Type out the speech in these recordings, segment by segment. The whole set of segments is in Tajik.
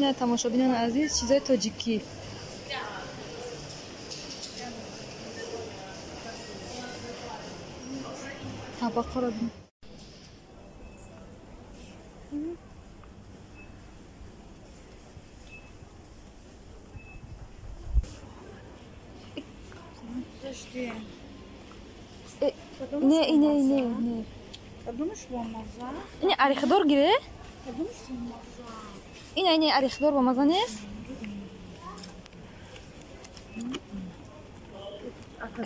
Ина тамошобинони азиз, чизои тоҷикӣ. Табақҳоро бин. Не, не, не, не. Ин орихдор гире? Ина, ин орихдор бо маза нест?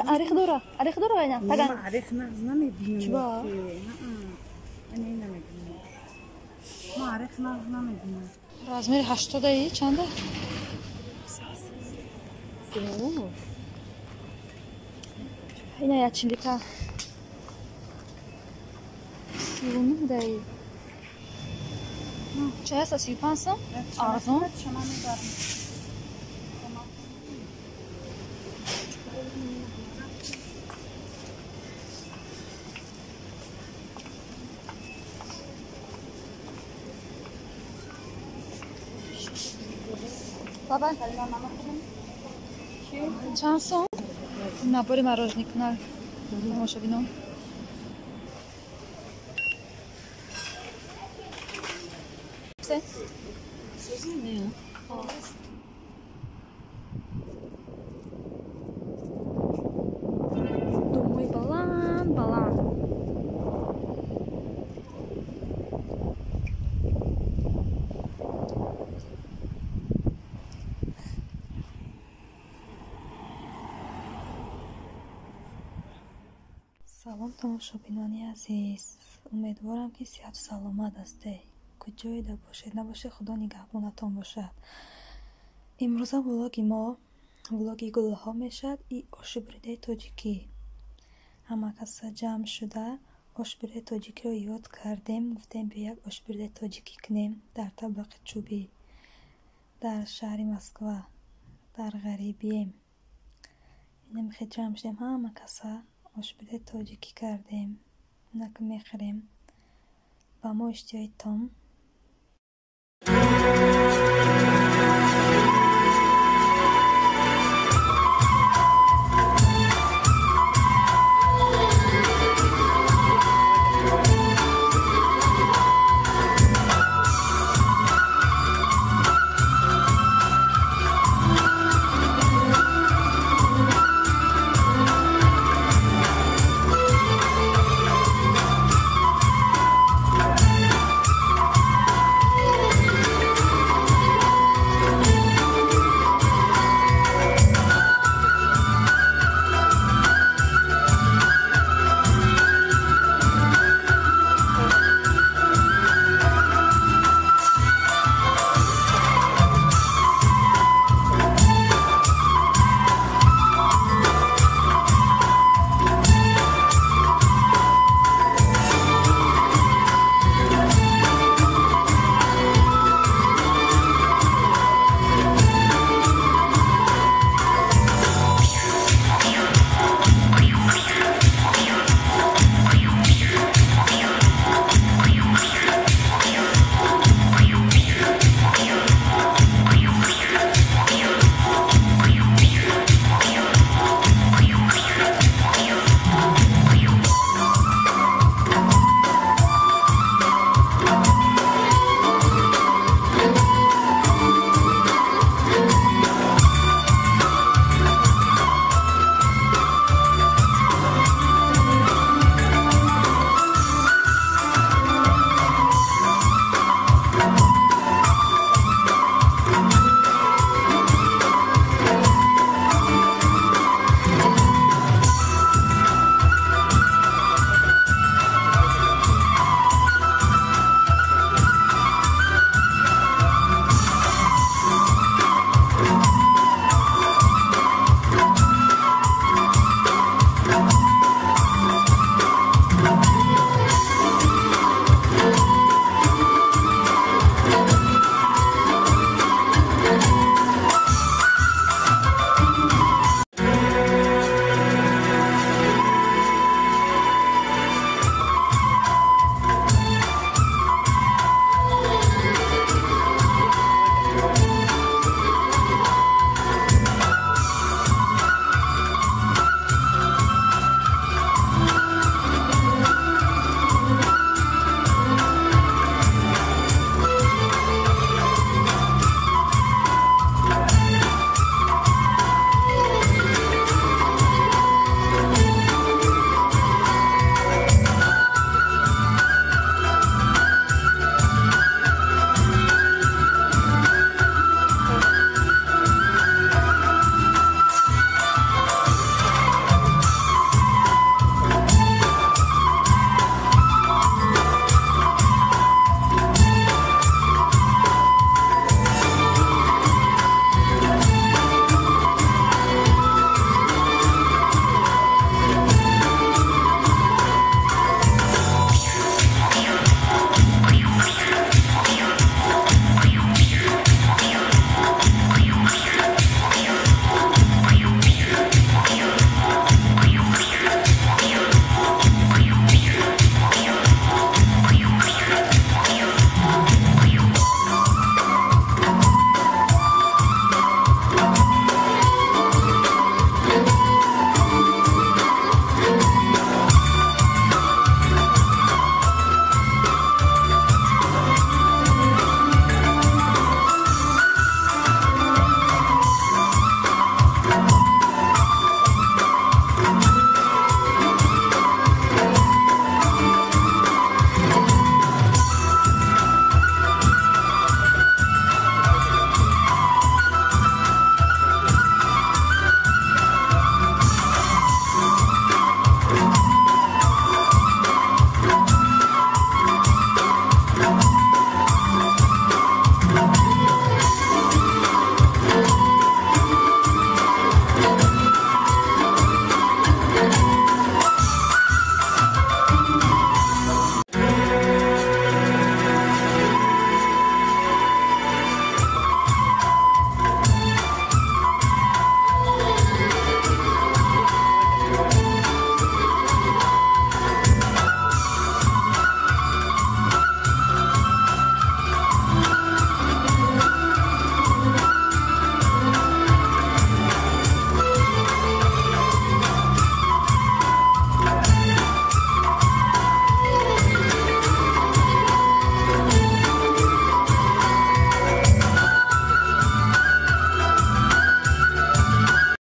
Орихдора, орихдора ина. Таган. Орих нағз намебинам. Чиба? Ина намебинам. Ма орих нағз намебинам. Размери 80 и чанда? Ина я чилика. 39 даи. Чай аст 35 сом? Арзон. Баба, чанд сом? Набори мороженик на тамошобинон. Думой баланд, баланд. Салом тамошобинони азиз. Умедворам ки сиҳату саломат ҳастед. Куҷоеда бошед, набошед, Худо нигаҳбонатон бошад. Имрӯза влоги мо влоги гулҳо мешавад и оши буридаи тоҷикӣ. Ҳама каса ҷамъ шуда оши буридаи тоҷикиро ёд кардем, гуфтем биё як оши буридаи тоҷикӣ кунем дар табақи чӯбӣ дар шаҳри Москва, дар ғарибием. Инам хел ҷамъ шудем, ҳама каса оши буридаи тоҷикӣ кардем. Наки мехӯрем. Ба мо иштиҳои том.